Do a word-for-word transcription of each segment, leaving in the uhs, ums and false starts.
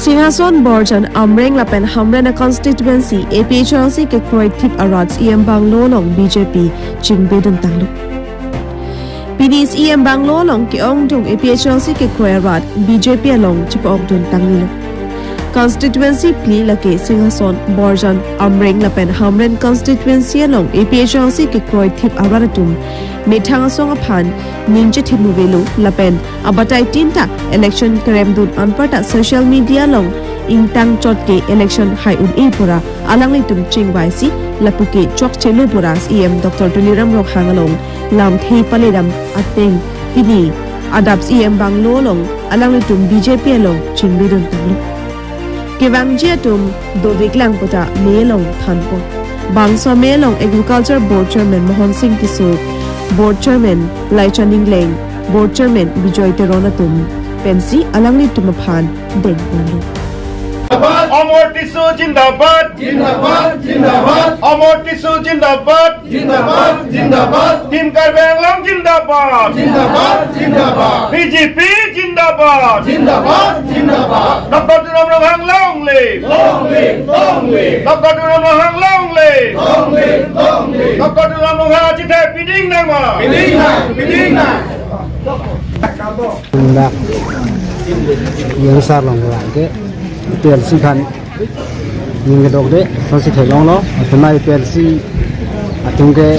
Singhason, Borjan, Amreng lapen Hamren a constituency A P H L C kekroithip arat C E M bungalow along B J P chingbedun tanglo. Pini C E M bungalow along ke-ongdung A P H L C kekroi arat B J P along chipa-okdun tanglilo. Constituency phli lake Singhason, Borjan, Amreng lapen Hamren constituency along A P H L C kekroithip arat atum methang asong aphan ning chethimuvelo lapen abatai tin ta election keremdun anparta social media along ingtang chot ke election hai un-e pura alanglitum chingvaisi lapu ke chokchelo pura C E M Doctor Tuliram Ronghang along lamthe paledam ateng pini adap C E M bungalow along alanglitum B J P along chingbedun tanglo. Kevangji atum doveklang puta me along thanpo. Bangso me along Agriculture Board Chairman Mohan Singh Tisso, Board Chairman Laichan Engleng, Board Chairman Bijoy Teron atum pensi alanglitum aphan dengponlo. Amar Tisso zindabad. Zindabad, zindabad. Amar Tisso zindabad. Zindabad, zindabad. Team Karbi Anglong zindabad. Zindabad, zindabad. B J P zindabad. Zindabad, zindabad. Doctor Tuliram Ronghang long live. Long live, long live. Doctor Tuliram Ronghang long live. Long live, long live. Doctor Tuliram Ronghang achethe piding nangma. Piding nang, piding nang. Dak, yang sar long ke, P L C kan. Ning kedokde, sonsi theklonglo, athema A P H L C atum ke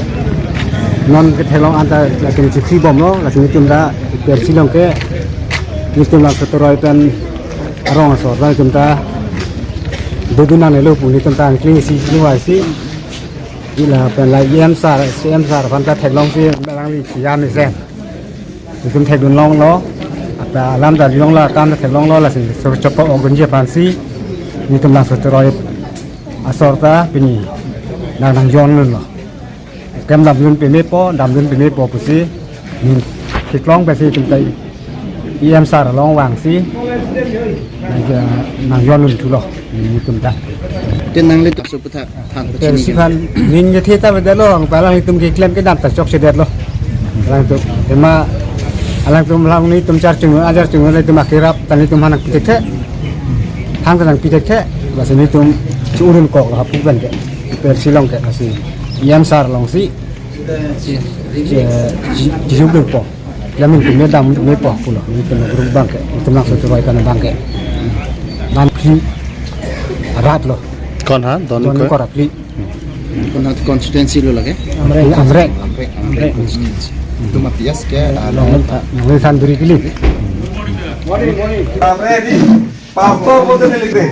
non ketheklong anta latum chipsi bomlo, latum netum ta A P H L C along ke, netum lang setoroi pen arong asor, latum ta dodun nangnelo pu netum ta angkling isi isi lo isi, ila pen la E M sir, C M sir aphan ta theklongsi, alangli siyan isi. Netum thekdun longlo, ata alam ta longlo, akam ta theklonglo, lasi so chopok-okdunji aphansi, netum lang setoroi asor ta pini nang nangjonlo. Kem damdun pemepo, damdun pemepo pusi, ning theklong pensi netum ta E M sir along vangsi, nang, nangjonlun thulo, netum ta. Te nanglitum so puthak. Than P L C pachini aphan ning kethe ta avedetlo, alanglitum keklem kedam ta chokchedetlo. Alangtum, ema alangtum alanglitum char chungnun, ajar chungnun, alangtum akirap ta netum aphan nangpithekthe. Thang ta nangpithekthe, lasi netum churun koklo hapu pen ke. P L C along ke, lasi E M sir alongsi, che, che, chijukdunpo. Lamin pime dammepo pulo, netum group abang ke, netum lang setoroi pen abang ke. Don phli arat lo. Kon ha, don, don ko, kor-a phli. Kon ha constituency lo lake? Amreng. Amreng. Amreng, Amreng constituency. Itum apias ke, ah, long, long, long, Sanduri Kili. Amreng di, pastor bote ne likre.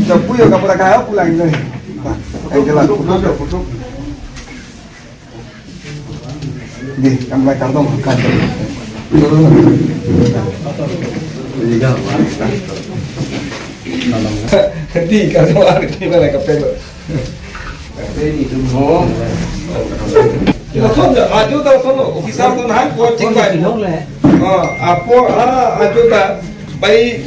Chapu yo kapura kaya pulang ini. Di, kami kardom, kardom. Di, kardom, hari ini mana kapelo. Lason ta, ajo ta lason lo, officer atum han ko chingbai. Ah, apo, ah, ajo ta, bai,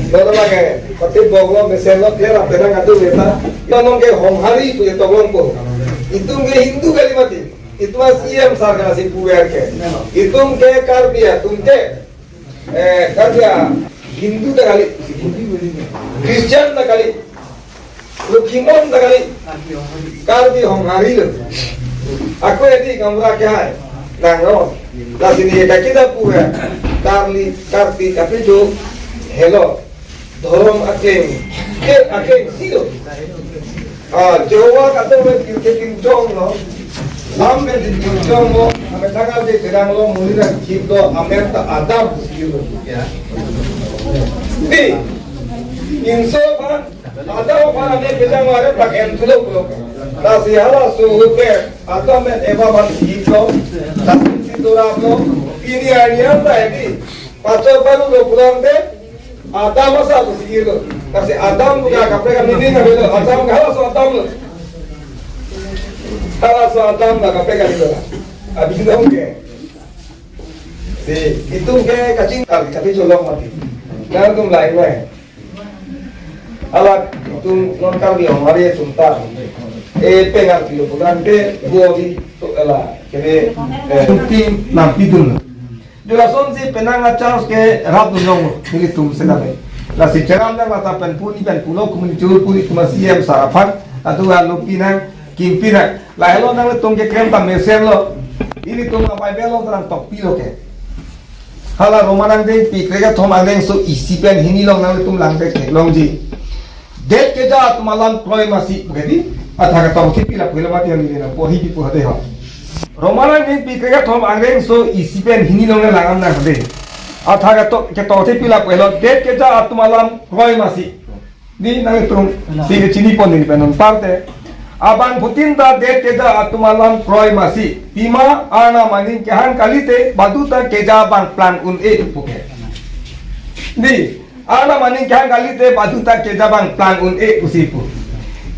dora lage, pati boglo, mesenlo, tiara, penang atu beta. Tonong ke Honghari pu ye tolong po. Itum ke Hindu kali mati. Itum C M sir kana si puver ke. Itum ke Karbi atum ke. Eh, Karbi a Hindu ta kali, Christian ta kali, Lokhimon ta kali, Karbi Honghari lo. Ako edi kamura kehai, nang no. Lasi ne kaki ta puver, Karli, Karbi, Karbi jo, helo, dhorom akleng, ke akleng si lo. Ah, Jehovah kado me pirke pinchong lo. Lam me pinchong lo. Ame tanggal de pedang lo, muni nangchip lo, amen ta Adam si lo. Ya. Di, inso aphan, Adam aphan ame pedang lo, are paken tulo pulo. Lasi halaso ahut ke, Adam amen Eva aphan chip lo. Lasi si dorap lo. Pini arni an ta edi. Pacho paru lo pulang de. Adam asa pusi lo. Kasi Adam buka kaprek kami ni kami lo. Adam ke halaso Adam lo. Halaso Adam la kaprek kami lo. Abi dong ke. Si, itum ke kaching kali, tapi jolong mati. Nangtum lai mai. Hala itum non Karbi Honghari atum ta. Eh, pengar pilo bulan pe, gua di, to, hala, kene, eh, tim, nampidun. Jolason si penang a-chance ke rapdun long, nelitum sekali. Lasi cheram nang lata pen puni pen pulo kumun chur puni kuma C M sar aphan. Atu alopi nang, kimpi nang. Lahelo nanglitum keklem ta mesenlo. Ilitum a-Bible along ta nangtokpilo ke. Hala Roma angdengpi krekethom angdengso isi pen hini along nanglitum langdek theklongji. Det keja atum alam kroi masi pu ke dei. Athak ketokthepi lapu helo mati hali nang porhi pipo hade ho. Roma angdengpi krekethom angdengso isi pen hini along lang-an nang hade. Athak ketok, ketokthepi lapu helo, det keja atum alam kroi masi. Dei nanglitum si kechini pon dei pen non parte. Abangphutin ta det keja atum alam kroi masi. Pima Arnam aning kehang kalite baduta keja abang plang un-e pu ke. Dei, Arnam aning kehang kalite baduta keja abang plang un-e pusi pu.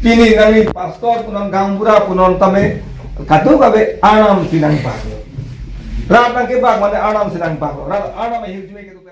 Pini nangli pastor punon, gaonbura punon tame kadokave Arnam si nangbak. Rat nangkebak mane Arnam si nangbak. Rat Arnam ahirjume kedo.